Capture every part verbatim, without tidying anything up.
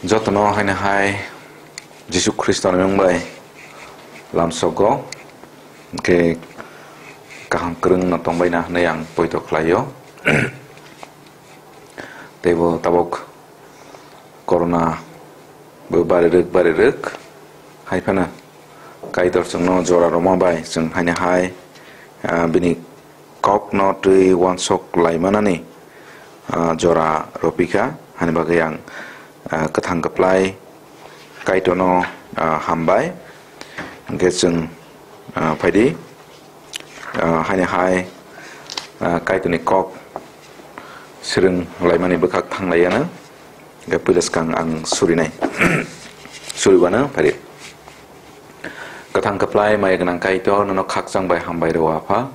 Jotono haino hai Jisu Khristo ni mung bai lamsogo, hwnkhe kaham kwrwng no tongbaina hwnwi ang poito khlaio. Teibo tabuk corona bo barirwk barirwk hai phano Kaitor chwngno jora rwma bai chwng haino hai, ah, bini kokno twi uansuk laimanani, ah, jora rwpikha, hani bagwi ang, ah, kwthang kwplai Kaitorno, ah, hambai. Hwnkhe chwng, ah, phaidi, ah, haino hai, ah, Kaitorni kok swrwng laimani bwkhak thang laiya na. Hwnkhe puila swkang ang surinai. Suriwano phaidi. Kwthang kwplai maya gwnang Kaitor, nono khakchang bai hambai rw, Apha.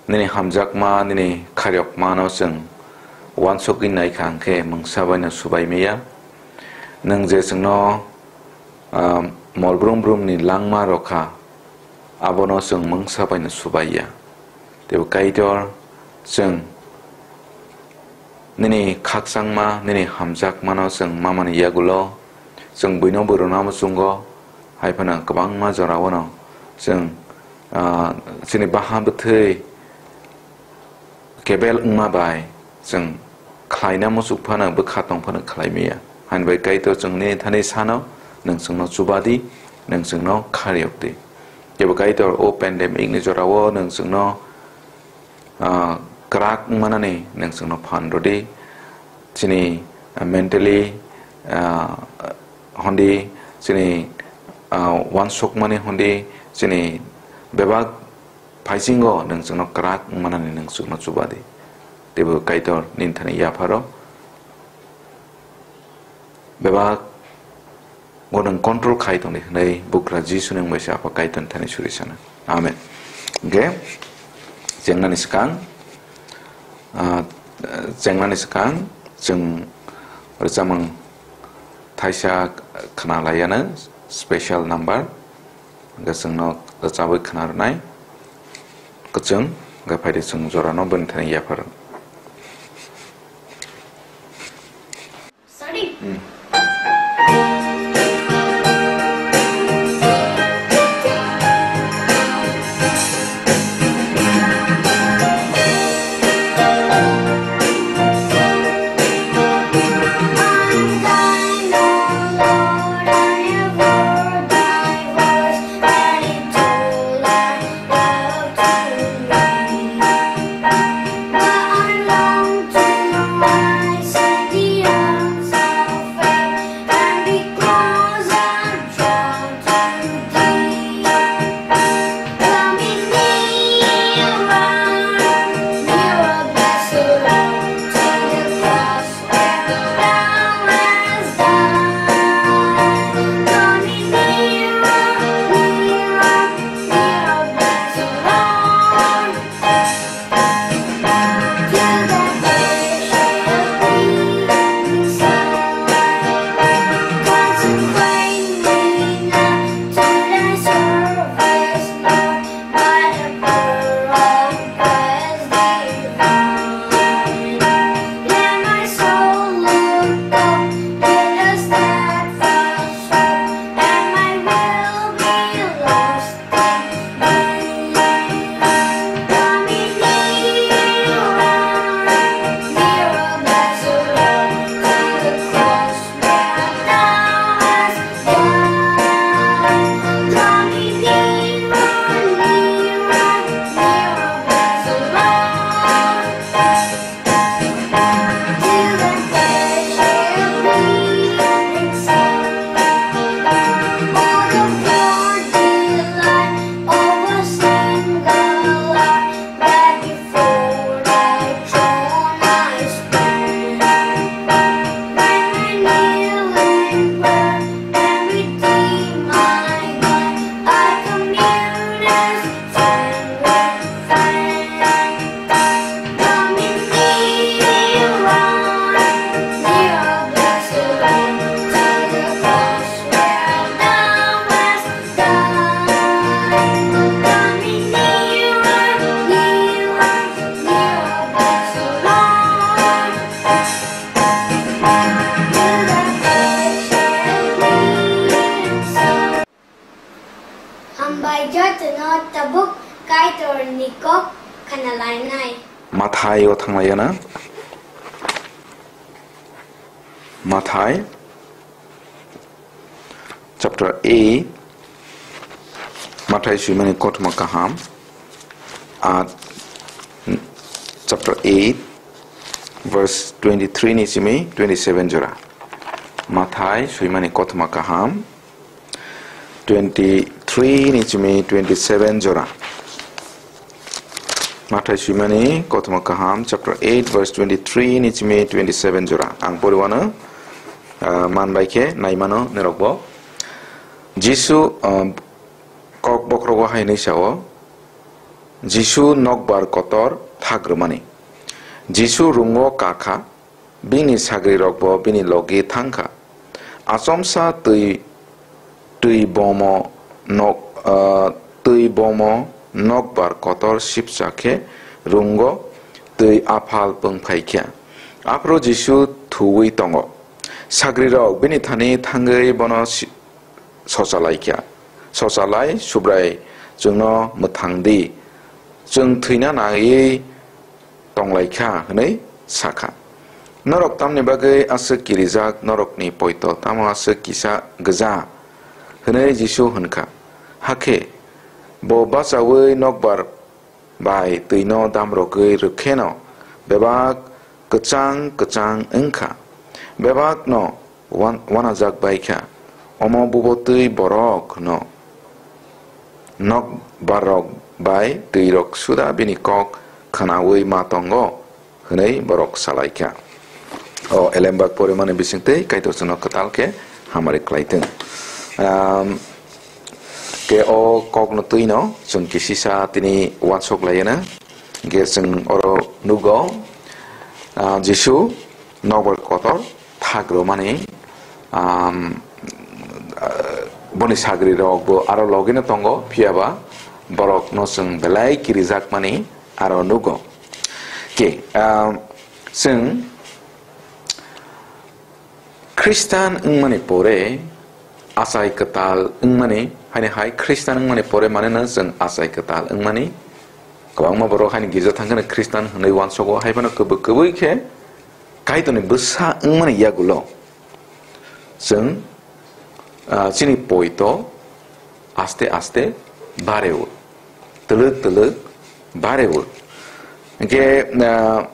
Nini hamjakma, nini khairokmano chwng uansugwi naikha, hwnkhe mungsa baino subai maya. Nwng je chwngno, ah, mol brum brumni langma rwkha, abono chwng mungsa baino subaiya. Teibo Kaitor, chwng nini khakchangma, nini hamjakmano chwng mamani yagulo, chwng buino bo rwna muchungo, hai phano kwbangma jorao no chwng, ah, chini baha bwthwi kebel wngma bai chwng khlaina muchuk phano, bwkha tong phano khlai maya. Hani bai Kaitor chwng nini thani sano, nwng chwngno chubadi, nwng chwngno khariyokdi. Teibo Kaitor o pandemic ni jorao nwng chwngno ah, kwrak wngmanani nwng chwngno phan rwdi. Chini, ah, mentally, ah, hondi, chini, ah, uansukmani hondi, chini bebak phaisingo nwng chwngno kwrak wngmanani nwng chwngno chubadi. Teibo Kaitor nini thani yapharo bebak bo nwng control khai tongdi hwnwi Bugra Jisuni wng bai se Apha Kaitorni thani suri sana. Amen. Hwnkhe chengnani swkang, ah, chengnani swkang chwng rwchapmung thaisa khna laiyana, special number, hwnkhe chwngno rwchabwi khna rwnai kwchwng, hwnkhe phaidi chwng jorano bini thani yapharo. Khana lainai. Mathai o thanglaiya na? Mathai chapter eight, Mathai suimani kothoma kaham, at chapter eight, verse twenty-three ni simi twenty-seven jora. Mathai suimani kothoma kaham, twenty-three ni simi twenty-seven jora. Mathai suimani kothoma kaham, chapter eight, verse twenty-three ni simi twenty-seven jora. Ang poriwano, ah, man bai khe naimano norokbo. Jisu, ah, kok bokhrogo hai hwnwi sao, Jisu nokbar kotor thak rwmani. Jisu rungo ka kha, bini sagrirokbo bini logi thang kha. Achomsa twi, twi bomo nok, ah, twi bomo nokbar kotor sipcha khe rungo, twi aphal pwngphai kha. Aphuru Jisu thuwi tongo. Sagrirok bini thani thangwi bono si-, sochalai kha. Sochalai, Subrai, chwngno mwthang di. Chwng thwina naiwi tong lai kha hwnwi sa kha. Norok tamni bagwi aswk kirijak, norokni poito tamo aswk kisa gwja? Hwnwi Jisu hwn kha. Hakhe bo bachaui nokbar bai twino damrogwi rwkheno bebak kwchang kwchang wng kha. Bebakno wan-, wanajak bai kha. Omo bubotwi borokno nokbarrok bai twirok suda bini kok khnaui ma tongo, hwnwi borok salai kha. O elembak porimani bisingtwi Kaitor chwngno kwtal khe hamari khlai thung. Am, ke o kokno twino chwng kisisa tini uansuk lai na. Hwnkhe chwng oro nugo, ah, Jisu nokbar kotor thak rwmani, am, ah, boni sagrirokbo aro logino tongo, phiyaba borokno chwng belai kirijakmani aro nugo. Ke, am, chwng Khristan wngmani pore achai kwtal wngmani, haini hai Khristan wngmani pore maneno chwng achai kwtal wngmani. Kwbangma borok haini girja thangkheno Khristan hwnwi uansogo, hai phano kwbwi kwbwi khe Kaitorni bwsa wngmani yagulo chwng, ah, chini poito aste aste bareo, twlwk twlwk bareo. Hwnkhe, ah,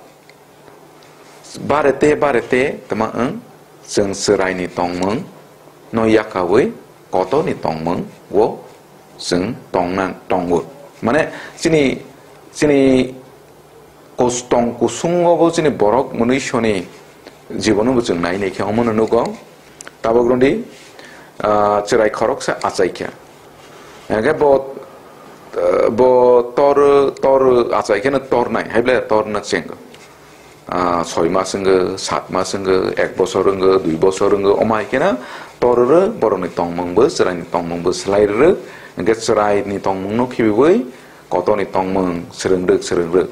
Barete, barete, tama wng, chwng chwraini tongmung no yakaui kotorni tongmung o chwng tongna tongo. Mane, chini, chini kos-, tong kusungo bo chini borok mwnwisoni jibono bo chwng nai nai khe omono nugo. Tabok rwndi, ah, chwrai khoroksa achai kha. Hingkhe bo, ah, bo tor, tor achai kheno tornai, hai ble torna chengo. Ah, soi mas wngkha, sat mas wngkha, ek bosor wngkha, dui bosor wngkha, omo hai kheno tor rw, borokni tongmung bo, chwraini tongmung bo swlai rw, hingkhe chwraini tongmung no khibiui, kotorni tongmung swrwng rw, swrwng rw.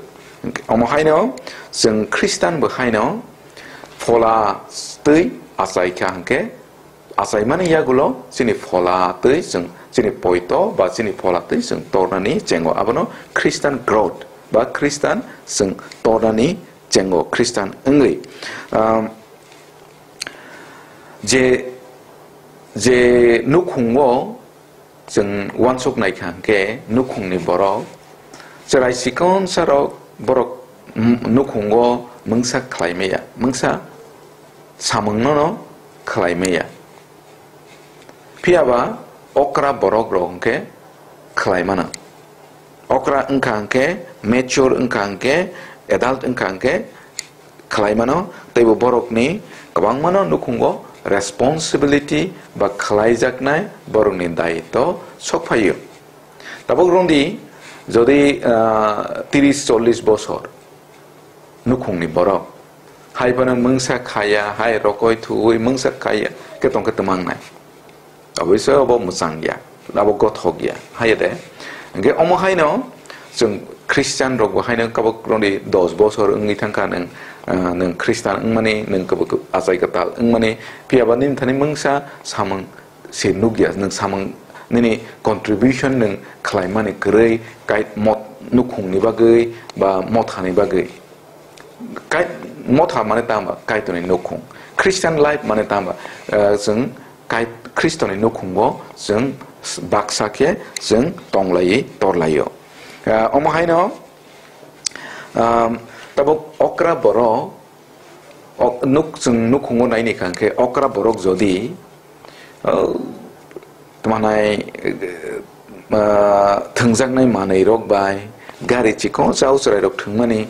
Omo haino chwng Khristan bo haino phola twi achai kha hingkhe, achaimani yagulo chini phola twi chwng, chini poito ba chini phola twi chwng tornani chengo. Abono Christian growth ba Christian chwng tornani chengo, Christian wngwi. Um, je, je nukhungo chwng uansuk nai kha hwnkhe nukhungni borok chwrai chikon sarok borok, mm, nukhungo mungsa khlai maya, mungsa samungno no khlai maya. Phiya ba okra borok rok hwnkhe khlai mano. Okra wngkha hwnkhe, mature wngkha hwnkhe, adult wngkha hwnkhe, khlai mano, teibo borokni kwbangmano nukhungo responsibility ba khlaijaknai borokni daitw sok phaio. Tabuk rwngdi, jodi, ah, tiris chollis bosor nukhungni borok hai phano mungsa khaya, hai rokoi thuwi mungsa khaya khe tongkhe twmangnai. Oboise obo mwchang ya, abo gothok ya, haiya de. Hingke omo haino chwng Christian rok bo haino kabuk roni dos bosor wngwi thangkha nwng, ah, nwng Christian wngmani, nwng kubuk achai kwtal wngmani, phiya ba nini thani mungsa samung se nukya, nwng samung nini contribution nwng khlaimani kwrwi, kait mot nukhungni bagwi ba mothani bagwi. Kai-, motha mane tamba Kaitorni nukhung. Christian life mane tamba, eh, chwng Kai-, Khristoni nukhungo chwng baksa khe chwng tonglaiwi torlaio. Eh, omo haino, um, tabuk okra borok, ok-, nuk-, chwng nukhungo naini kha khe okra borok jodi, uh, tmanai, uh, thwngjaknai manwi rok bai, gari chikon chao chwrai rok thwngmani,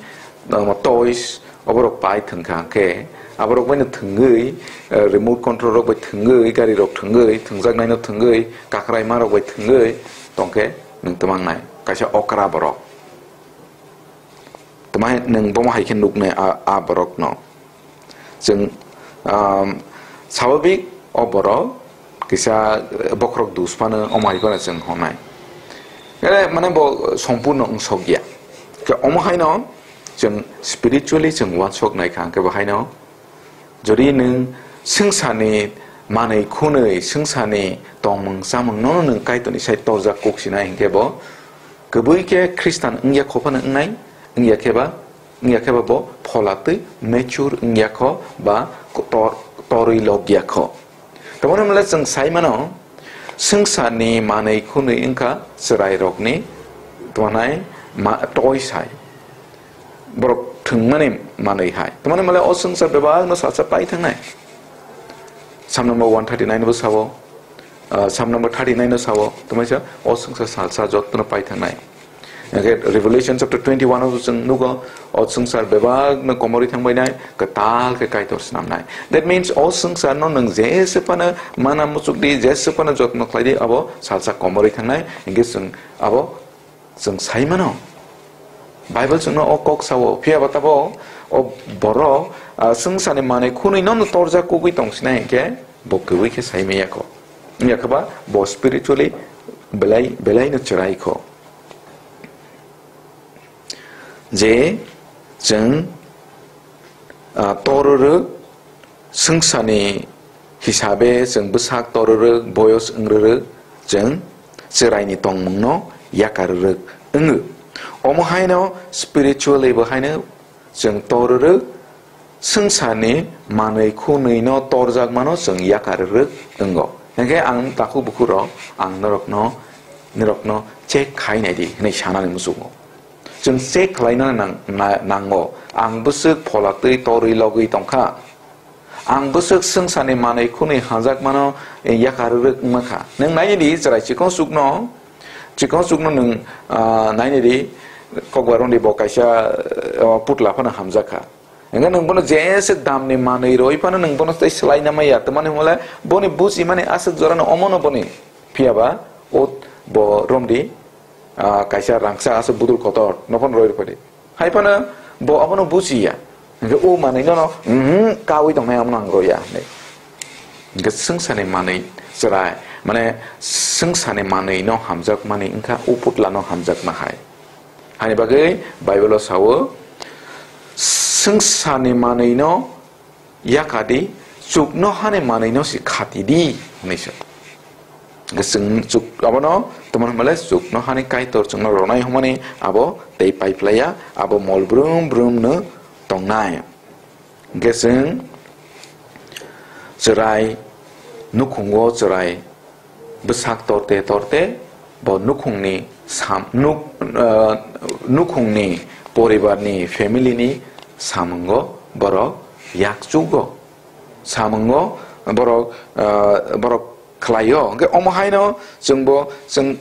uh, toys, oborok pai thwngkha khe, aborok baino thwngwi, uh, remote control rok bai thwngwi, gari rok thwngwi, thwngjaknaino thwngwi, kakraima rok bai thwngwi tongkhe nwng tmangnai kaisa okra borok. Tma nwng bomo hai khe nuknai a, a borokno. Chwng, um, swababik o borok kisa bokhorok dus phano omo hai phano chwng hwnai. Ere mane bo sompurno wngsok ya. Khe omo haino chwng spiritually chwng uansok nai kha, hwnkhe bo haino Jodi nwng swngcharni manwi khwnwi, swngcharni tongmung chamung nono nwng Kaitorni sai torjak kuk sinai hinkhe bo kwbwi khe Khristan wngya kho phano wngnai, wngya khe ba, wngya khe ba bo phola twi mature wngya kho ba tor-, torwi logya kho. Tamoni hwnle chwng sai mano, swngcharni manwi khwnwi wngkha chwrairokni twanai ma-, toi sai. Borok thwngmani manwi hai. Tamoni hwnle o swngchar bebakno salsa pai thangnai. Psalm number one thirty-nine bo sao, ah, Psalm number thirty-nine no sao, tamaisa o swngchar salsa jotono pai thangnai. Hingkhe Revelation chapter twenty-one o chwng nugo, o swngchar bebakno komorwi thangbainai, kwtal khe Kaitor snamnai. That means, o swngcharno nwng jesa phano mana muchukdi, jesa phano jotno khlaidi, abo salsa komorwi thangnai, hingkhe chwng abo chwng sai mano. Bible chwngno o kok sao, phiya ba tabo o borok, ah, swngcharni manwi khwnwi nono torjak kugwi tongsinai hingkhe bo kwbwi khe sai manya kho. Wngya khe ba bo spiritually belai, belaino chwrai kho. Je chwng, ah, tororok swngcharni hisabe chwng bwsak tororok, boyos wngrorok, chwng chwraini tongmungno yakarorok wngo. Omo haino spiritually bo haino chwng tororok swngcharni manwi khwnwino torjakmano chwng yakarorok wngo. Hingkhe ang takhuk bukhurok ang norokno, norokno check khai naidi hwnwi sanani muchungo. Chwng check khlaina nang-, na-, nango. Ang bwswk phola twi torwi logwi tongkha. Ang bwswk swngcharni manwi khwnwi hamjakmano yakarorok wngma kha. Nwng nainidi chwrai chikon chukno, chikon chukno nwng, ah, nainidi kokbar rondi bo kaisa, ah, putla phano hamjak kha. Hingkhe nwng bono jesa damni manwi rwi phano nwng bono tei swlaina maya. Tamani hwnle boni bujimani aswk jorano omono boni. Phiya ba o bo romdi, ah, kaisa rangchak aswk budul kotor no phano rwi rwphadi. Hai phano bo abono bujiya. Hingkhe o manwi nono, mhm, kaui tongnai abono ang rwya hinwi. Hingkhe swngcharni manwi chwrai, mane swngcharni manwino hamjakmani wngkha o putlano hamjakma hai. Hani bagwi Bible-o sao, "Swngcharni manwino yakadi, chuknohani manwino se khatidi," hwnwi sa. Hwnkhe chwng chuk-, abono tamo hwnmale chuknohani Kaitor chwngno ronai hwnmani abo tei paiphlaiya, abo mol brum brumno tongnai. Hwnkhe chwng chwrai, nukhungo chwrai, bwsak torte torte bo nukhungni sam-, nuk-, ah, nukhungni poribarni, family-ni samungo borok yakchugo. Samungo borok, ah, borok khlaio. Hwnkhe omo haino chwngbo, chwng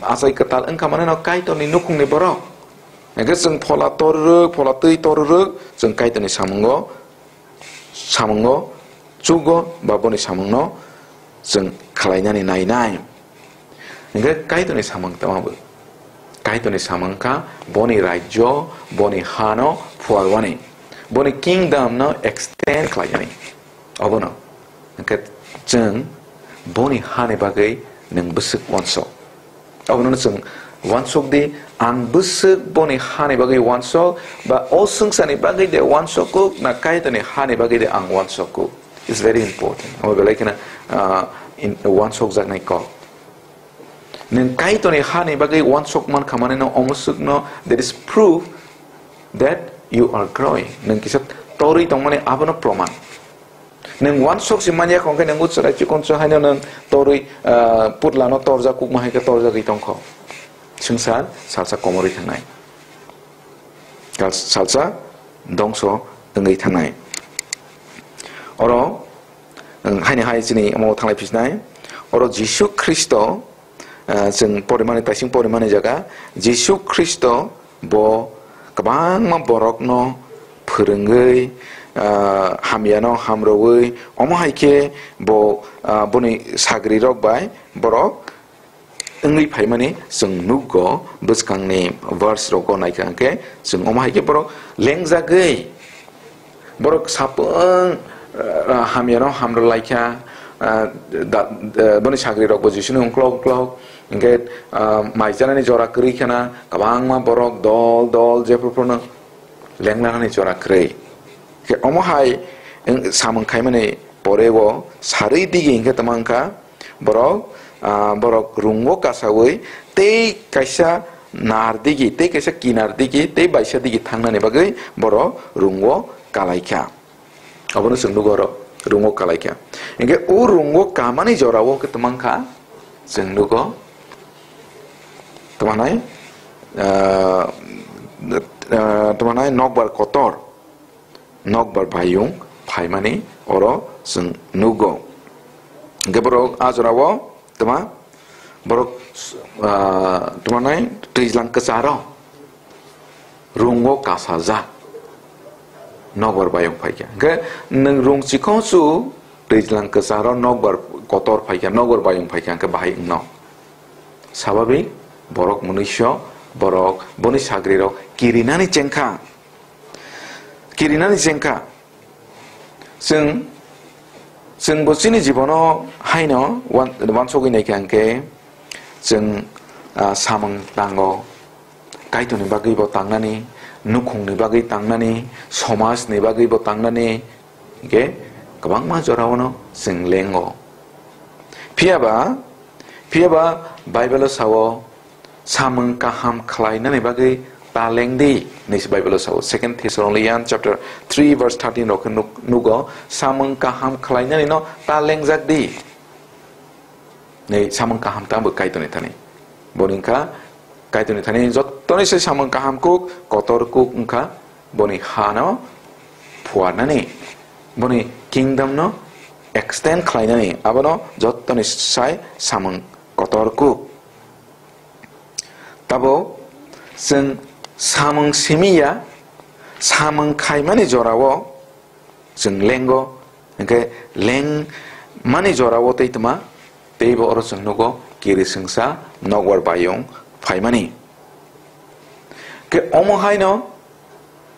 achai kwtal wngkha manino Kaitorni nukhungni borok. Hwnkhe chwng phola torrwk, phola twi torrwk, chwng Kaitorni samungo samungo chugo ba boni samungno chwng khlainani nainai. Hingkhe Kaitorni samung tamo bo? Kaitorni samung kha boni rajyo, boni hano phuarwani, boni kingdom no extend khlainani. Obono hingkhe chwng boni hani bagwi nwng bwswk uansuk. Abono chwng uansuk di, ang bwswk boni hani bagwi uansuk, ba o swngcharni bagwi de uansuk kuk, na Kaitorni hani bagwi de ang uansuk kuk. It's very important. Omo belai kheno, ah, in, uansukjaknai kok. Nwng Kaitorni hani bagwi uansuk mankha manwi no omo swkno, that is proof that you are growing. Nwng kisa torwi tongmani abono proman. Nwng uansuk se manya khe nwng chwrai chikon chwng haino nwng torwi, ah, putlano torjak kukma hai khe torjagwi tongkho. Swngchar salsa komorwi thangnai. Kal-, salsa dongso wngwi thangnai. Oro, wng, haini hai chini omo thanglai phisnai. Oro Jisu Khristo, ah, chwng porimani, taising porimani jaga, Jisu Khristo bo kwbangma borokno phwrwngwi, ah, hamyano hamrwui, omo hai khe bo, ah, boni sagrirok bai borok wngwi phaimani chwng nukgo. Bwskangni verse rogo naikha hwnkhe chwng omo hai khe borok lengjagwi, borok sapung, ah, hamyano hamrwlaikha, ah, da-, ah, boni sagrirokbo Jisuni ungklok ungklok, hwnkhe, ah, mai chanani jora kwrwi khana, kwbangma borok dol dol jephru phruno lenglanani jora kwrwi. Khe omo hai wng samung khaimani poreo sarwi digi hwnkhe tama wngkha, borok, ah, borok rungo kasaui tei kaisa nar digi, tei kaisa kinar digi, tei baisa digi thangnani bagwi borok rungo kalaikha. Obono chwng nugo oro, rungo kalaikha. Hwnkhe o rungo kamani jorao khe tama wngkha, chwng nugo, tama nai, ah, ah, tama nai nokbar kotor. Nokbar bayung phaimani oro chwng nugo. Hwnkhe borok a jorao tama borok, ah, tama nai twijlang kwcharo rungo kasajak nokbar bayung phaikha. Hwnkhe nwng rung chikon chu twijlang kwcharo nokbar kotor phaikha, nokbar bayung phaikha hwnkhe bahai wngno. Sababik borok mwnwisyo, borok boni sagrirok kirinani chengkha. Kirinani chengkha. Chwng, chwngbo chini jibono haino wan-, wansugwi naikha hwnkhe chwng, ah, samung tango. Kaitorni bagwibo tangnani, nukhungni bagwi tangnani, somajni bagwibo tangnani, hwnkhe kwbangma joraono chwng lengo. Phiyaba, phiyaba Bible-o sao, samung kaham khlainani bagwi ta lengdi, hinwi se Bible-o sao. Second Thessalonians chapter three verse thirteen rok khe nuk-, nugo, samung kaham khlainani no ta lengjak di. Nei samung kaham ta bo Kaitorni thani. Boni wngkha Kaitorni thani jottoni se samung kaham kuk, kotor kuk wngkha boni hano phuarnani, boni kingdom no extend khlainani, abono jottoni sai samung kotor kuk. Tabo chwng samung simi ya, samung khaimani jorao chwng lengo, hwnkhe lengmani jorao tei tma, teibo oro chwng nugo kiri swngsa nokbar bayung phaimani. Khe omo haino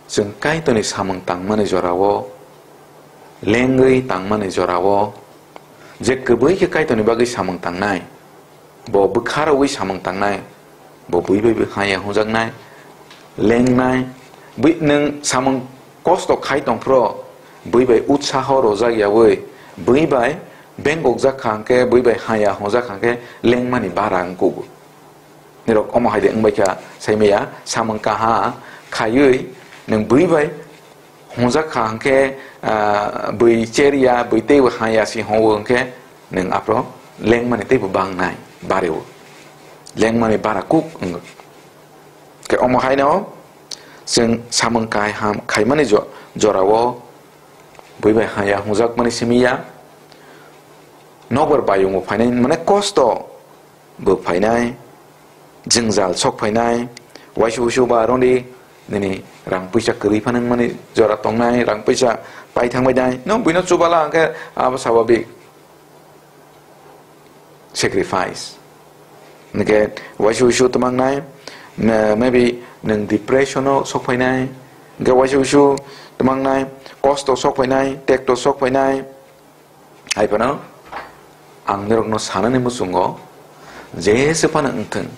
chwng Kaitorni samung tangmani jorao, lengwi tangmani jorao, je kwbwi khe Kaitorni bagwi samung tangnai, bo bwkha rwui samung tangnai, bo bui bai bwkha ya hwnjaknai, lengnai, bui nwng samung kosto khai tongphro, bui bai utsaho rojak yaui, bui bai bengkokjak kha hwnkhe, bui bai haya hwnjak kha hwnkhe, lengmani bara wngkugo. Nirok omo hai de wngbai kha, saimaya, samung kaha khaiwi nwng bui bai hwnjak kha hwnkhe, ah, bui cherya, bui teibo haya si hwngo hwnkhe, nwng aphro lengmani teibo bangnai, bareo. Lengmani bara kuk wngo. Khe omo haino chwng samung kaham khaimani jo-, jorao bui bai haya hwnjakmani simi ya, nokbar bayungo phainai mane kosto bo phainai, jwngjal sok phainai, waisa wuisu ba roni nini rang puisa kwrwi phano wngmani jora tongnai, rang puisa pai thangbai nai, no buino chubala hwnkhe abo sababik. Sacrifice. Hwnkhe waisa wuisu twmangnai, ma-, maybe nwng depression-o sok phainai, hwnkhe waisa wuisu twmangnai, kosto sok phainai, tekto sok phainai. Hai phano ang norokno sanani muchungo, jese phano wngthwng,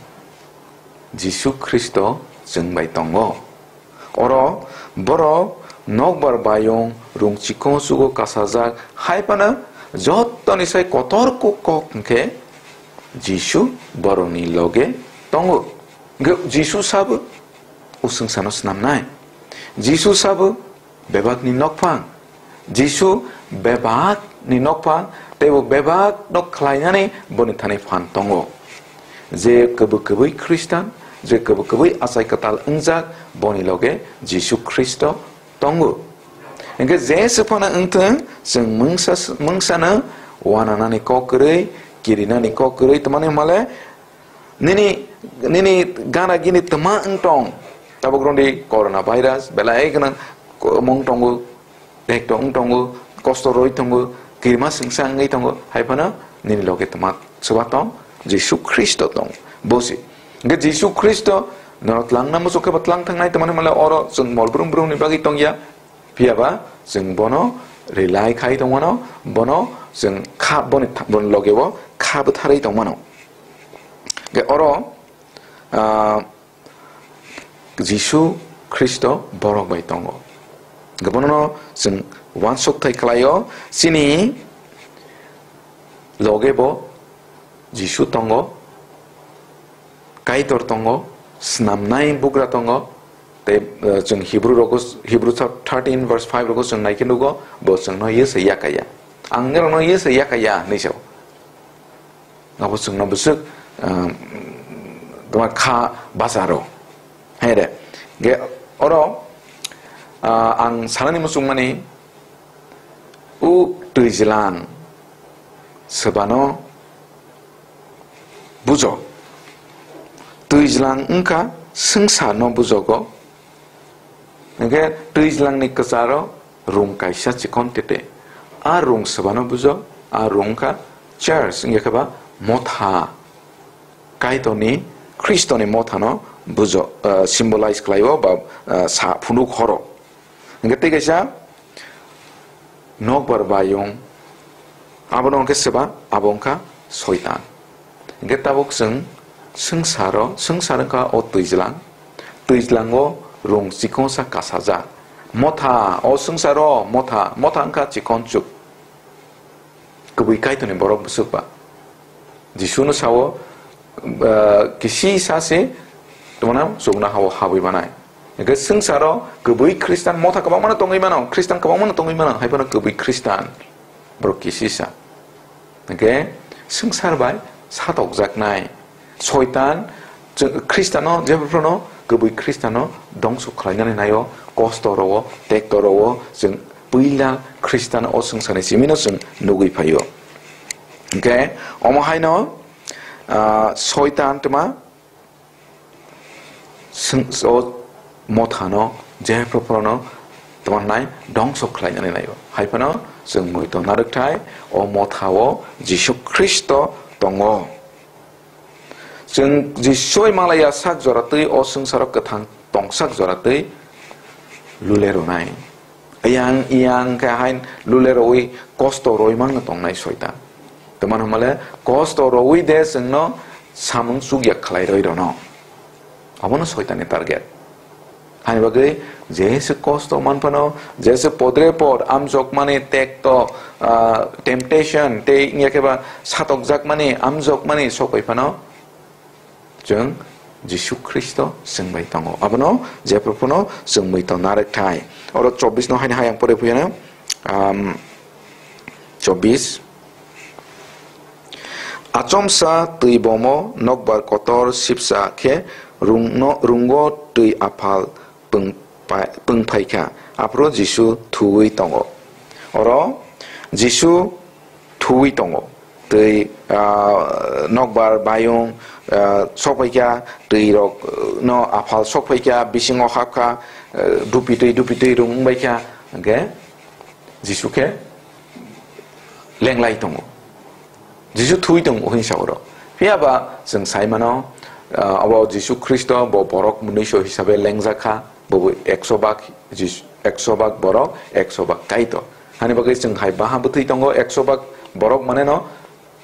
Jisu Khristo chwng bai tongo. Oro borok nokbar bayung rung chikon chugo kasajak, hai phano jottoni sai kotor kuk kok hwnkhe Jisu borokni loge tongo. Hwnkhe Jisu sabo usungsano snamnai. Jisu sabo bebakni nokphang. Jisu bebakni nokphang, tei bo bebakno khlainani boni thani phan tongo. Je kwbwi kwbwi Khristan, je kwbwi kwbwi achai kwtal wngjak, boni loge Jisu Khristo tongo. Hwnkhe je swphano wngthung, chwng mungsa, mungsano wananani kok kwrwi, kirinani kok kwrwi, twmani hwnmale nini, nini gana gini twma wng tong. Tabuk rwngdi corona virus, belai gwnang ko-, mung tongo, tekto wng tongo, kosto rwi tongo, kirima sengsa wngwi tongo, hai phano nini loge twma swba tong, Jisu Khristo tong. Bosi. Hwnkhe Jisu Khristo norok tlangna muchuk khe bo tlang thangnai, twmani hwnmale oro chwng mol brum brumni bagwi tongya. Phiya ba chwng bono rely khai tongmano, bono chwng kha, boni tha-, boni logeo kha bwtharwi tongmano. Hwnkhe oro, ah, Jisu Khristo borok bai tongo. Hwnkhe bonono chwng uansukthai khlaio, chini loge bo Jisu tongo, Kaitor tongo, snamnai bugra tongo, tei, eh, chwng Hebrew rogo, Hebrew thirteen verse five rogo chwng naikhe nugo, bo chwngno yese yakaya. Ang norokno yese yakaya hinwi sao. Abo chwngno bwswk, ah, tongma kha bacharo. Hai de. Ge oro, ah, ang sanani muchungmani, u twijlang swbano bujo. Twijlang wngkha swngcharno bujogo. Hwnkhe twijlangni kwcharo rung kaisa chikon tete. A rung swbano bujo, a rung wngkha church, wngya khe ba motha. Kaitorni, Khristoni mothano bujo, ah, symbolize khlaio ba, ah, sa phunuk horo. Hwnkhe tei kaisa nokbar bayung, abono hwnkhe seba, abo wngkha Soitan. Hwnkhe tabuk chwng swngcharo, swngchar wngkha o twijlang, twijlango rung chikonsa kasajak. Motha, o swngcharo motha, motha wngkha chikonchuk. Kwbwi Kaitorni borok bwswk ba. Jisuno sao, ah, kisisa se tongmano chuknohao habwi manai. Hwnkhe swngcharo kwbwi Khristan motha kwbangmano tongwi mano, Khristan kwbangmano tongwi mano, hai phano kwbwi Khristan borok kisisa. Hwnkhe swngchar bai satokjaknai. Soitan, chw-, Khristano, jebophrano kwbwi Khristano dongso khlainani naio, kosto rwo, tekto rwo, chwng puila Khristan o swngcharni simino chwng nugwi phaio. Hwnkhe omo haino, ah, Soitan tma swng-, o mothano, jebophrano tma nai dongso khlainani naio. Hai phano chwng muitu narwkthai, o mothao Jisu Khristo tongo. Chwng Jisui malaya sak jora twi o swngcharo kwthang tongsak jora twi lule rwnai. Yang yang khe hain lule rwi kosto rwi mangno tongnai Soitan. Tamo hwnmale kosto rwi de chwngno samung chukya khlai rwi rwno. Abono Soitanni target. Hani bagwi jesu kosto manphano, jesu podre pod amjokmani tekto, ah, temptation, tei wngya khe ba satokjakmani, amjokmani sokoi phano chwng Jisu Khristo chwng bai tongo. Abono jephru phano chwng mui tong narwk thai. Oro chobbish no haini hayang pore phuyano, um, chobbish. Achomsa twi bomo nokbar kotor sipsa khe rungno, rungo twi aphal pwng pai-, pwng phaikha, aphuru Jisu thuwi tongo. Oro Jisu thuwi tongo. Twi, ah, nokbar bayung, ah, sokphaikha, twi rok, ah, no aphal sokphaikha, bisingo hapkha, ah, dupi twi, dupi twi rung wngbaikha, hwnkhe Jisu khe lenglai tongo. Jisu thwi tongo hinwi sa oro. Phiya ba chwng sai mano, ah, abo Jisu Khristo bo borok mwnwiso hisabe lengjak kha, bo bo ekso bak Jisu, ekso bak borok, ekso bak Kaitor. Hani bagwi chwng hai baha bwtwi tongo, ekso bak borok mane no,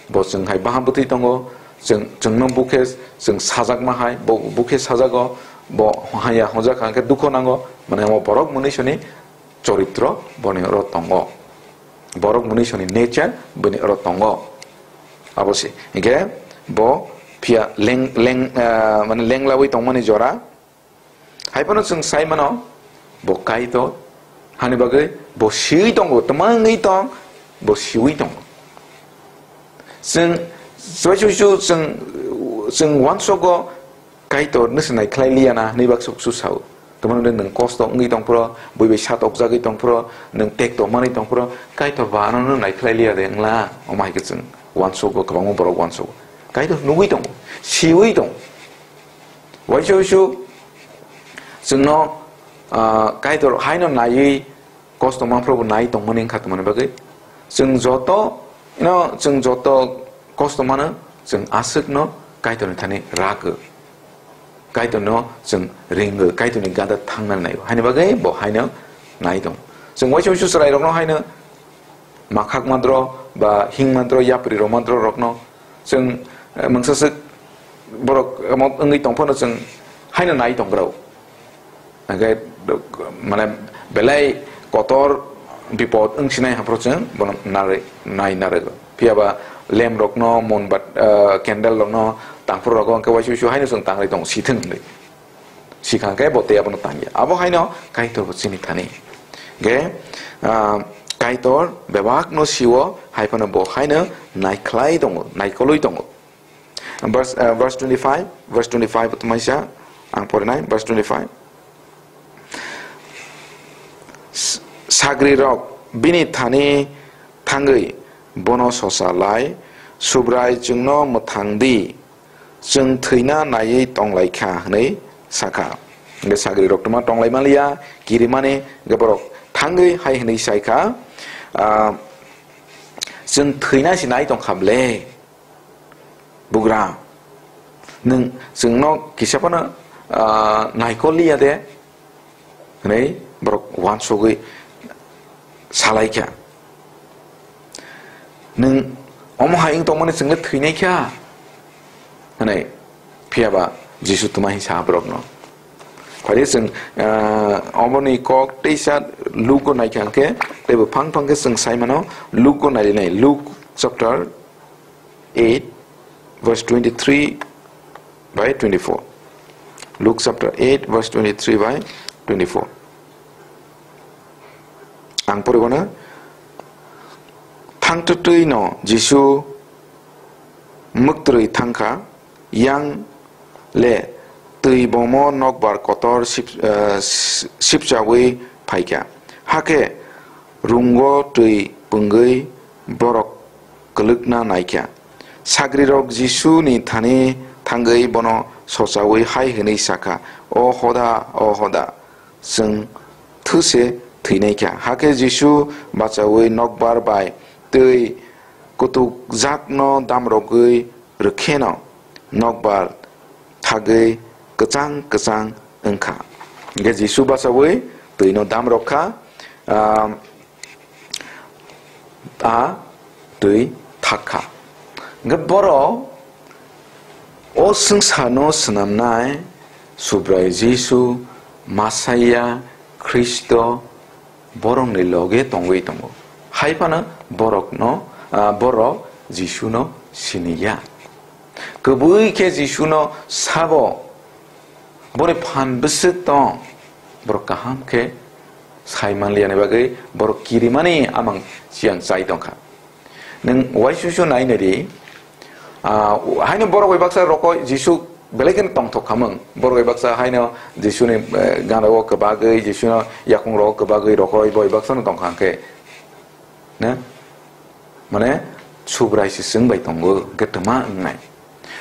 bo chwng hai baha bwtwi tongo, chwng, chwngno bukhe chwng sajakma hai, bo bukhe sajago, bo haya hwnjak kha hwnkhe dukho nango, mane abo borok mwnwisoni choritro boni oro tongo. Borok mwnwisoni nature bini oro tongo. Abo se. Hingke, Bo phiya leng, leng, ah, mane lenglawi tongmani jora. Hai phano chwng sai mano, bo Kaitor. Hani bagwi bo siwi tongo, twmangwi tong, bo siwi tongo. Chwng, chwng, chwng, chwng, chwng uansogo Kaitor nw se naikhlai liya na hwnwi bak suk su sao. Tamo hwnwi nwng kosto wngwi tong phro, bui bai sat okjagwi tong phro, nwng tek tongmani tong phro, Kaitor ba ano nw naikhlai liya de wngla? Omo hai khe chwng uansogo, kwbangma borok uansogo. Kaitor nugwi tongo, siwi tongo. Waisa waisa chwngno, ah, Kaitor haino naiwi kosto manphrobo nai tongmani wngkha tongmani bagwi. Chwng joto, ino chwng joto kosto mano, chwng aswkno Kaitorni thani ragw. Kaitorno chwng ringw, Kaitorni gada thangnani naio. Haini bagwi bo haino nai tong. Chwng waisa waisa chwrairokno haino makhak mandro ba hing mandro, yapri rok mandro rokno chwng, eh, mungsaswk borok omo wngwi tongphano chwng haino nai tong grao. Hingke, mane, belai kotor bipot wng sinai haphro chwng bono narwi, nai narwgo. Phiya ba lamp rokno, monbat, eh, candle rokno tangphro rogo hingke waisa waisa haino chwng tangri tongo, sithwng hinwi. Sikha khe bo tei abono tangya. Abo haino Kaitor bo chini thani. Ge, ah, Kaitor bebakno siwo, hai phano bo haino naikhlai tongo, naikolwi tongo. Verse, ah, verse twenty-five, verse twenty-five bo tongmani sa, ang porinai, verse twenty-five. S-, sagrirok bini thani thangwi bono sosa lai, "Subrai, chwngno mwthang di, chwng thwina naiwi tong lai kha," hwnwi sakha. Hingke sagrirok twma tong lai manliya, kirimani, hingke borok thangwi hai hwnwi sai kha, ah, "Chwng thwina se nai tong kha ble, bugra, nwng chwngno kisa phano, ah, naikol liya de?" hwnwi borok uansugwi salaikha. "Nwng omo hai wng tongmani chwngno thwinaikha," hwnwi. Phiya ba Jisu twma hinwi sa borokno. Phaidi chwng, ah, oboni kok teisa Luke-o naikha hwnkhe, teibo phang phang khe chwng sai mano, Luke-o nailinai, Luke chapter eight, verse twenty-three by twenty-four. Luke chapter eight, verse twenty-three by twenty-four. Ang poribano, thangtwtwi no Jisu mwktwrwi thangkha, yang le twi bomo nokbar kotor sip-, eh, sipchawi phaikha. Hakhe rungo twi pungwi borok kwlwkna naikha. Sagrirok Jisuni thani thangwi bono sochawi hai hwnwi sakha, "O Hoda, o Hoda, chwng thwse thwinaikha." Hakhe Jisu bachawi nokbar bai twi kutukjakno damrogwi rwkheno nokbar thagwi kwchang kwchang wngkha. Hingkhe Jisu bachawi twino damrokha, ah, a twi thak kha. Hingkhe borok o swngcharno swnamnai Subrai Jisu, Masaia, Khristo, borokni loge tongwi tongo. Hai phano borokno, ah, borok Jisuno siniya. Kwbwi khe Jisuno sabo, boni phan bwswk tong, borok kaham khe sai manliyani bagwi borok kirimani amang chiyang chai tongkha. Nwng uaisuisu nainai di, ah, haino borok bai baksa rokoi Jisu belai kheno tongthok khamung. Borok bai baksa haino Jisuni, eh, gana o kwbagwi, Jisuno yakung rogo kwbagwi rokoi bai baksa no tongkha hwnkhe. Na? Mane, Subrai se chwng bai tongo, hwnkhe twma wngnai.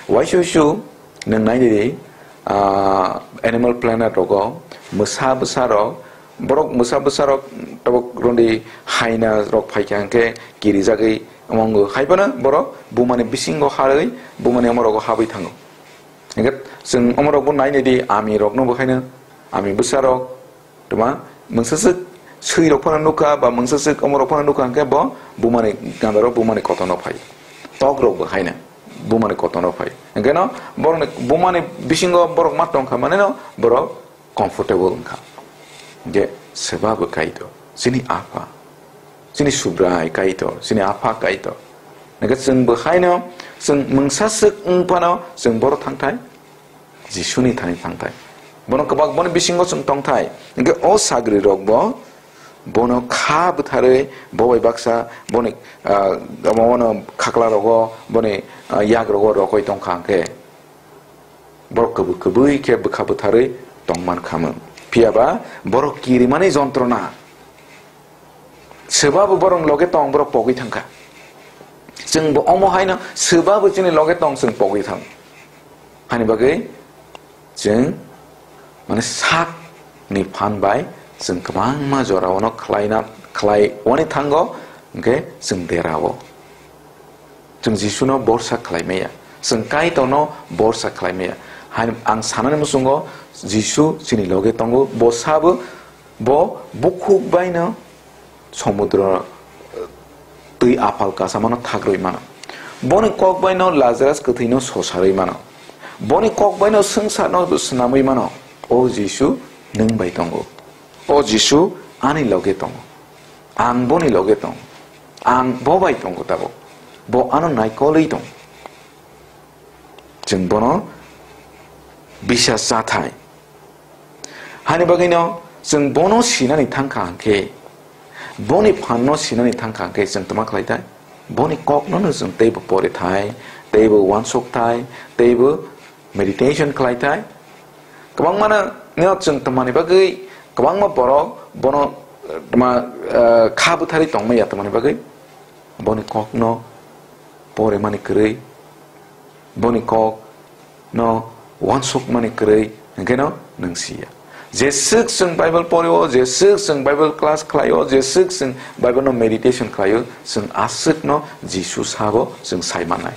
Uaisuisu nwng nainai di, ah, Animal Planet rogo, mwsa bwsa rok, borok mwsa bwsa rok tabuk rondi haina rok phaikha hwnkhe kirijagwi omo wngo. Hai phano borok bumani bisingo harwi bumani omo rogo habwi thango. Hwnkhe chwng omo rokbo nainai di, ami rokno bo haino, ami bwsa rok, twma, mungsaswk swi rok phano nukha ba mungsaswk omo rok phano nukha hwnkhe bo bumani ganda rok bumani kotorno phai. Tok rok bo haino bumani kotorno phai. Hwnkhe no borokni bumani bisingo borok ma tongkha mane no borok comfortable wngkha. Je seba bo Kaitor, chini Apha, chini Subrai Kaitor, chini Apha Kaitor. Hingkhe chwng bo haino Chwng mungsa swk wng phano chwng boro thangthai, Jisuni thani thangthai. Bono kwbak boni bisingo chwng tongthai. Hwnkhe o sagrirokbo bono kha bwtharwi bo bai baksa boni, ah, omo bono khaklarogo, boni, ah, yagrogo rokoi tongkha hwnkhe borok kwbwi kwbwi khe bwkha bwtharwi tongman khamung. Phiyaba borok kirimani jontrona. Swbabo borok loge tong, borok pogwi thangkha. Chwngbo omo haino swbabo chini loge tong, chwng pogwi thang. Hani bagwi chwng, mane, sakni phan bai chwng kwbangma jorao no khlaina, khlai wani thango, hwnkhe chwng derao. Chwng Jisuno borsa khlai maya. Chwng Kaitorno borsa khlai maya. Hain ang sanani muchungo Jisu chini loge tongo. Bo sabo, bo bukhuk baino somudro, eh, twi aphal kasamano thagrwi mano. Boni kok baino Lazarus kwthwino sosarwi mano. Boni kok baino swngcharno swnamwi mano. O Jisu, nwng bai tongo. O Jisu, ani loge tongo. Ang boni loge tong. Ang bo bai tongo tabuk. Bo ano naikolwi tong. Chwng bono bisas chathai. Hani bagwino chwng bono sinani thangkha hwnkhe, boni phanno sinani thangkha hwnkhe chwng tma khlai thai? Boni kokno no chwng teibo pore thai, teibo uansuk thai, teibo meditation khlai thai. Kwbangmano, no, chwng tmani bagwi kwbangma borok bono, eh, tma, eh, kha bwtharwi tongmaya tmani bagwi. Boni kokno poremani kwrwi, boni kokno uansukmani kwrwi, hwnkhe no nwng siya. Jeswk chwng Bible porio, jeswk chwng Bible class khlaio, jeswk chwng Bible no meditation khlaio, chwng aswkno Jisu sabo chwng sai mannai.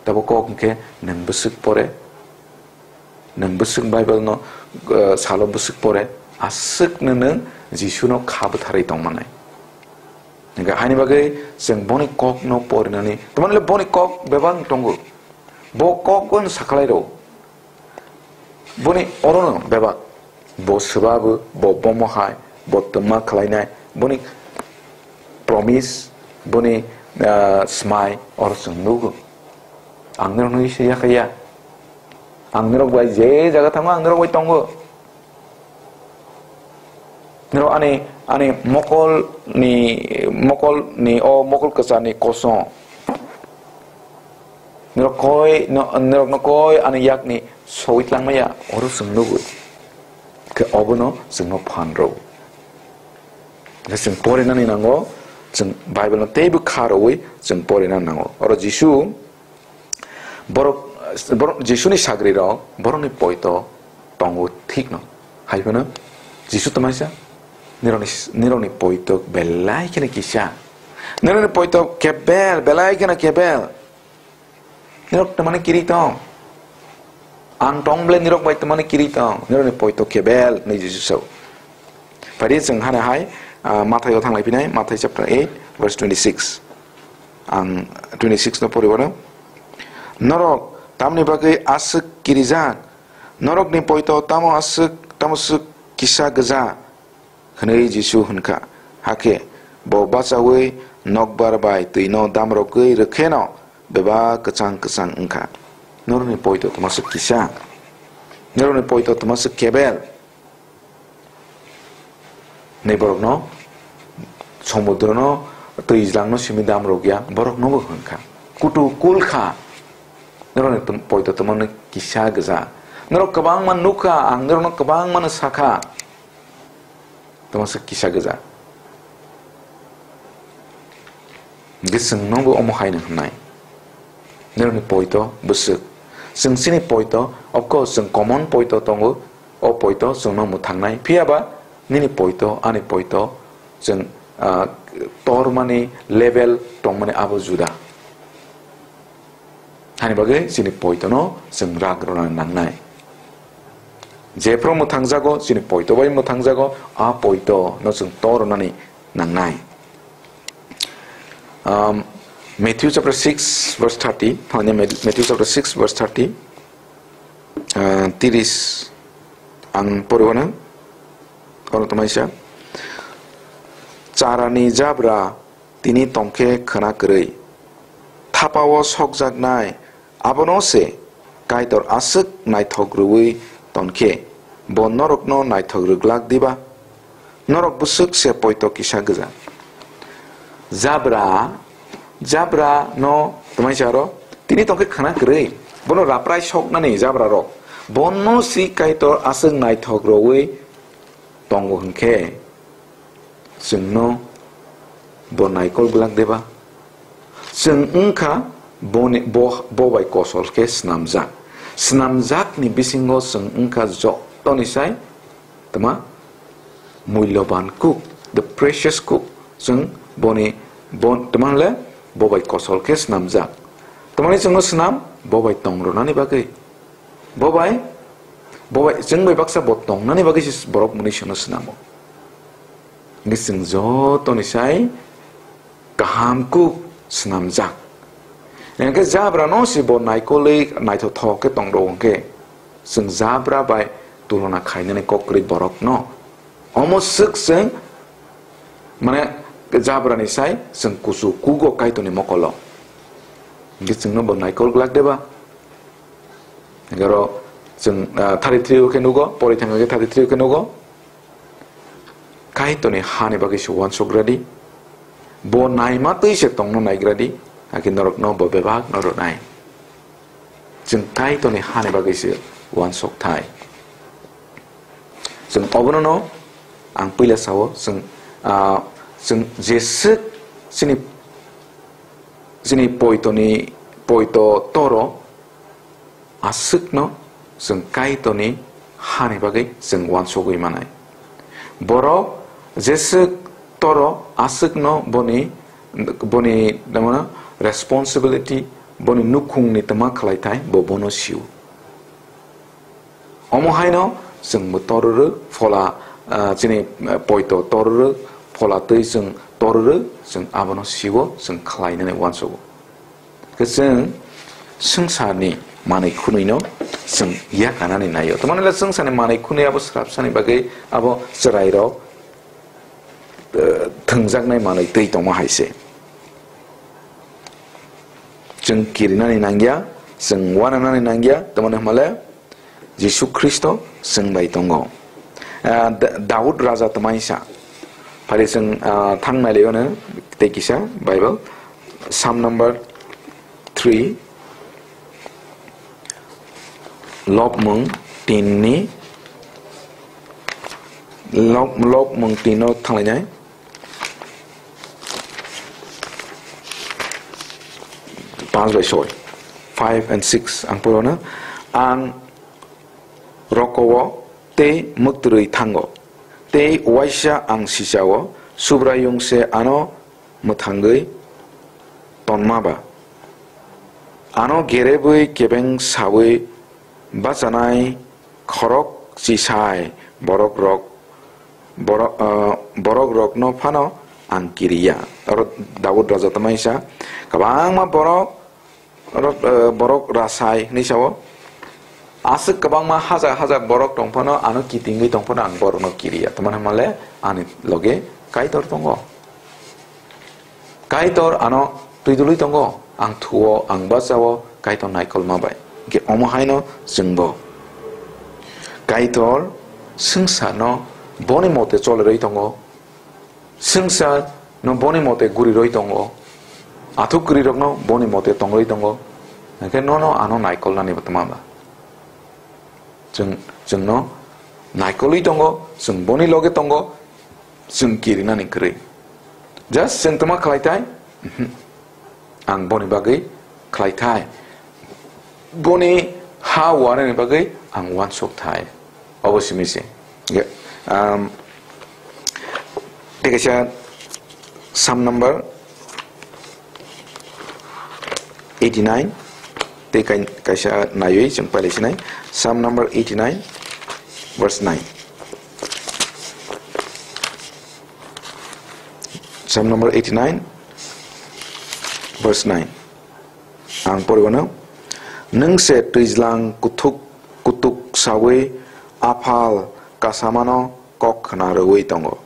Tabo kok hwnkhe nwng bwswk pore, nwng bwswk Bible no, uh, salo bwswk pore, aswkno nwng Jisu no kha bwtharwi tongmannai. Hingkhe haini bagwi chwng boni kokno porinani, tamani le boni kok bebak tongo. Bo kok bo sakhlai rw. Boni orono bebak. Bo swbabo, bo bomo hai, bo twma khlainai, boni promise, boni, ah, smai, oro chwng nugo. Ang norokno se yakaya. Ang norok bai je jaga thango, ang norok bai tongo. Norok ani, ani mokol ni, mokol ni, o mokol kwchar ni koso. Norok koi, no-, norokno koi ani yakni sogwi tlangmaya, oro chwng nugwi. Khe obono chwngno phan rw. Khe chwng porinani nango, chwng Bible no teibo kha rwwi chwng porinani nango. Oro Jisu, borok, borok, Jisuni sagrirok borokni poito tongo thikno. Hai phano Jisu tamaisa, nirokni, nirokni poito belai kheno kisa. Nirokni poito kebel, belai kheno kebel. Nirok tamani kiri tong. Ang tong ble nirok bai tamani kiri tong. Nirokni poito kebel, ni Jisu sao. Pari chwng hana hai, ah, Mathai o thanglai pinai, Mathai chapter eight, verse twenty-six. Ang twenty-six no pori wano. Norok tamni bagwi aswk kirijak. Norokni poito tamo aswk, tamo swk kisa gwja. Hwnwi Jisu hwn kha, hakhe bo bachaui nokbar bai twino damrogwi rwkheno bebak kwchang kwchang wng kha. Norokni poito tma swk kisa? Norokni poito tma swk kebel? Nei borokno somudrono twijlangno simi damrogya, boroknobo hwn kha. Kutu kul kha. Norokni tm-, poito tma kisa gwja. Norok kwbangma nukha, ang norokno kwbangmano sakha. Tamo se kisa gwja. Hingke chwngno bo omo hai no hwnai. Nini poito bwswk. Chwng chini poito, of course, chwng common poito tongo, o poito chwngno mwthangnai. Phiya ba nini poito, ani poito, chwng, ah, tormani level tongmani abo juda. Hani bagwi chini poitono chwng rak rwna nangnai. Jephru mwthangjago, chini poito bai mwthangjago, a poitono chwng to rwnani nangnai. Um, Matthew chapter six verse thirty, thani Matthew chapter six verse thirty, uh, tiris ang poriwano, oro tamaisa. Charani jabra tini tongkhe khwna kwrwi, Sapa-o sokjaknai, abono se Kaitor aswk naithok rwui ton khe, bo norokno naithok rwglak diba? Norok bwswk se poito kisa gwja. Jabra, jabra no twmai sa aro tini tongkhe khna kwrwi. Bono raprai soknani jabra rok. Bono si Kaitor aswk naithok rwui tongo hwnkhe, chwngno bo naikol glak deba? Chwng wngkha boni, bo, bo bai kosol khe snamjak. Snamjakni bisingo chwng wngkha jotoni sai, tma, mulyoban kuk, the precious kuk. Chwng boni, bon, tma hwnle bo bai kosol khe snamjak. Tmani chwngno snam? Bo bai tong rwnani bagwi. Bo bai, bo bai, chwng bai baksa bo tongnani bagwi se borok mwnwi chwngno snamo. Hwnkhe chwng jotoni sai kaham kuk snamjak. Hwnkhe jabrano se bo naikolwi naithothok khe tong rw hwnkhe, chwng jabra bai tulona khainani kok kwrwi borokno. Omo swk chwng, mane, jabrani sai chwng kusu kugo Kaitorni mokolo. Hwnkhe chwngno bo naikol glak deba? Hwnkhe oro chwng, ah, thirty-three o khe nugo, pori thangkha khe thirty-three o khe nugo. Kaitorni hani bagwi se uansuk radi. Bo naima twi se tongno naigradi, hakhe norokno bo bebak no rwnai. Chwng Kaitorni hani bagwi se uansuk thai. Chwng obono no ang puila sao, chwng, ah, chwng jeswk chini, chini poitoni, poito toro, aswkno chwng Kaitorni hani bagwi chwng uansugwi manai. Borok jeswk toro aswkno boni, boni, tamo, responsibility, boni nukhungni tma khlai thai, bo bono sio. Omo haino chwngbo tororo phola, ah, chini, ah, poito tororo, phola twi chwng tororo, chwng abono sio, chwng khlainani uansugo. Khe chwng swngcharni manwi khwnwino chwng yakarnani naio. Tamani le swngcharni manwi khwnwi abo swrapsani bagwi abo chwrairok, eh, thwngjaknai manwi twi tongma hai se. Chwng kirinani nangya, chwng uananani nangya, tamani hwnmale Jisu Khristo chwng bai tongo. Ah, Da-, Daud raja twmai sa. Phari chwng, ah, thang nai leo no tei kisa Bible, Psalm number three, Lobmung tin ni, Lob-, Lobmung tin no thanglainai. Panch bai soi, five and six ang poro no. Ang rokowo tei mwktwrwi thango, tei uaisa ang sichao, Subraiyung se ano mwthangwi tonma ba. Ano gerebwi kebeng saui bachanai khorok chisai borok rok, borok, ah, borok rokno phano ang kiriya. Oro Daud raja twmai sa, kwbangma borok, oro, eh, borok rasai hinwi sao. Aswk kwbangma hajar hajar borok tong phano, ano kitingwi tong phano ang borokno kiriya. Tamani hwnmale ani loge Kaitor tongo. Kaitor ano twi dului tongo, ang thuo, ang bachao, Kaitor naikolma bai. Hwnkhe omo haino chwngbo Kaitor swngcharno boni mote cholerwi tongo, swngcharno boni mote gurirwi tongo, athuk kwrwirokno boni mote tongrwi tongo, hwnkhe nono ano naikolnani bo twma ba? Chwng, chwngno naikolwi tongo, chwng boni loge tongo, chwng kirinani kwrwi. Just chwng twma khlai thai? Mhm. Ang boni bagwi khlai thai. Boni ha uanani bagwi ang uansuk thai. Obo simi se. Ge-, um, tei kaisa Psalm number eighty-nine, tei kai-, kaisa naiwi chwng pailai sinai. Psalm number eighty-nine, verse nine. Psalm number eighty-nine, verse nine. Ang poriwano, "Nwng se twijlang kuthuk kutuk saui aphal kasamano kok khna rwui tongo.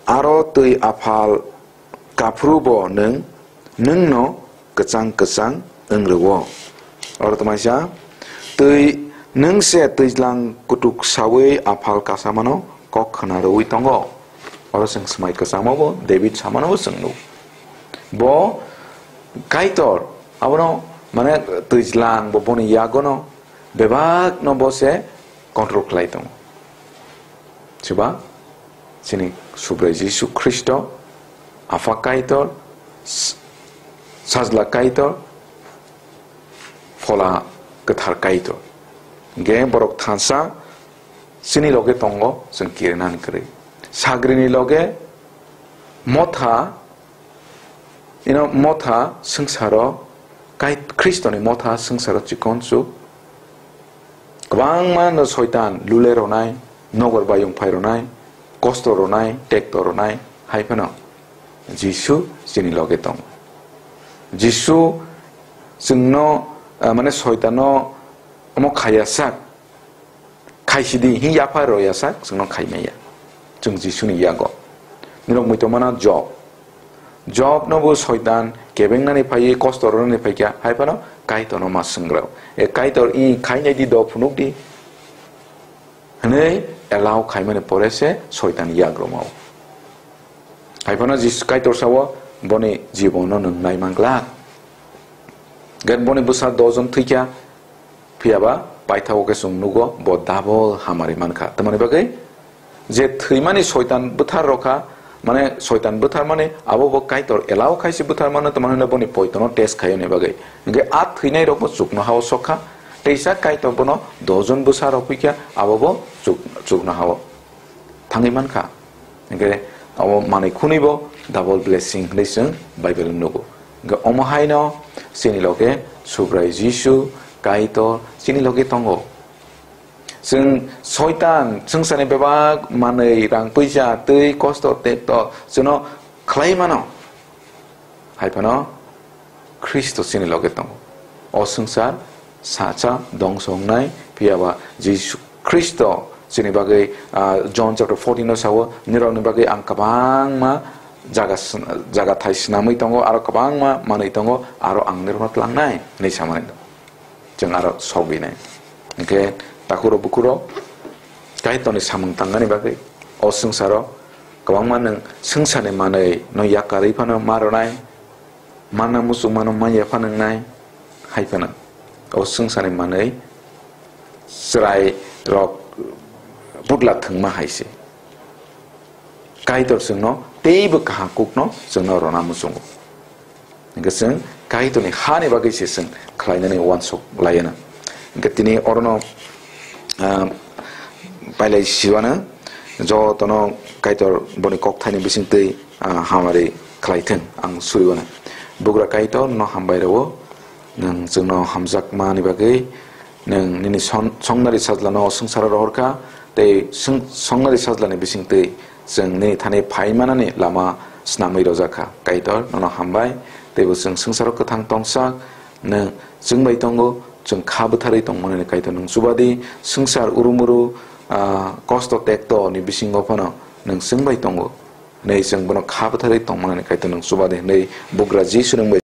Aro twi aphal kaphrubo nwng, nwngno kwchang kwchang wng rwo. Oro tongmani sa, twi nwng se twijlang kutuk saui aphal kasamano kok khna rwui tongo. Oro chwng swmai kwchangma bo David samano bo chwng nuk. Bo Kaitor abono, mane, twijlang bo boni yagono bebakno bo se control khlai tongo. Chuba, chini Subrai Jisu Khristo, Apha Kaitor, S-, Sajla Kaitor, Phola Kwthar Kaitor. Ge borok thansa chini loge tongo, chwng kirinani kwrwi. Sagrini loge motha, ino motha swngcharo, Kai-, Khristoni motha swngcharo chikonsu. Kwbangma no soitan lule ronai, nogor bayung phai ronai, kosto ronai, tekto ronai, hai phano Jisu chini loge tongo. Jisu chwngno, ah, mane soitano omo khaya sak, khaisidi hin yapha roya sak, chwngno khaimaya. Chwng Jisuni yago. Nirok muitomana Job. Job no bo soitan kebengnani phaiwi kosto rwnani phaikha, hai phano Kaitorno ma swngrao. E Kaitor, i khainai di do phunuk di. Hwnwi allow khaimani pore se soitan yagromao. Hai phano Jisu Kaitor sao, boni jibono nwng nai manglak. Get boni bwsa dojon thwikha, phiyaba paithago khe chwng nugo bo double hamari mankha. Tamoni bagwi je thwimani soitan bwthar rokha, mane soitan bwthar mani abo bo Kaitor allow khaisi bwthar mano, tamoni hwnle boni poitono test khaiyoni bagwi. Hwnkhe a thwinai rokbo chuknohao sokha, teisa Kaitor bono dojon bwsa rok phikha, abo bo chuk-, chuknohao thangwi mankha. Hwnkhe abo manwi khwnwibo double blessing hwnwi chwng Bible nugo. Hwnkhe omo haino chini loge Subrai Jisu Kaitor chini loge tongo. Chwng soitan, swngcharni bebak manwi, rang puisa, twi, kosto, tekto chwngno khlai mano. Hai phano Khristo chini loge tongo. O swngchar sacha dongso wngnai, phiyaba Jisu Khristo chini bagwi, ah, John chapter fourteen o sao, "Nirokni bagwi ang kwbangma jaga sn-, jaga thai snamwi tongo, aro kwbangma manwi tongo, aro ang nirokno tlangnai," hinwi samani tongo. Chwng aro sogwi nai. Hwnkhe takhuro bukhuro Kaitorni samung tangnani bagwi o swngcharo kwbangma nwng swngcharni manwi no yakarwi phano ma rwnai, manna muchungmano manya phano wngnai, hai phano o swngcharni manwi chwrai rok butla thwngma hai se. Kaitor chwngno teibo kaham kukno chwngno rwna muchungo. Hwnkhe chwng Kaitorni hani bagwi se chwng khlainani uansuk laiano. Hwnkhe tini orono, ah, pailai siwano jotono Kaitor boni kokthaini bisingtwi, ah, hamari khlaithwng ang suriwano. Bugra Kaitor, no hambai rwo, nwng chwngno hamjakmani bagwi, nwng nini son-, songnari sajlano swngcharo rohorkha, tei swng-, songnari sajlani bisingtwi chwng nini thani phaimanani lama snamwi rojakha. Kaitor, nono hambai, teibo chwng swngcharo kwthang tongsak, nwng chwng bai tongo, chwng kha bwtharwi tongmani Kaitor nwng chubadi, swngchar urumuru, ah, kosto tekto ni bisingo phano nwng chwng bai tongo. Hwnwi chwng bono kha bwtharwi tongmani Kaitor nwng chubadi hwnwi bugra Jisu nwng bai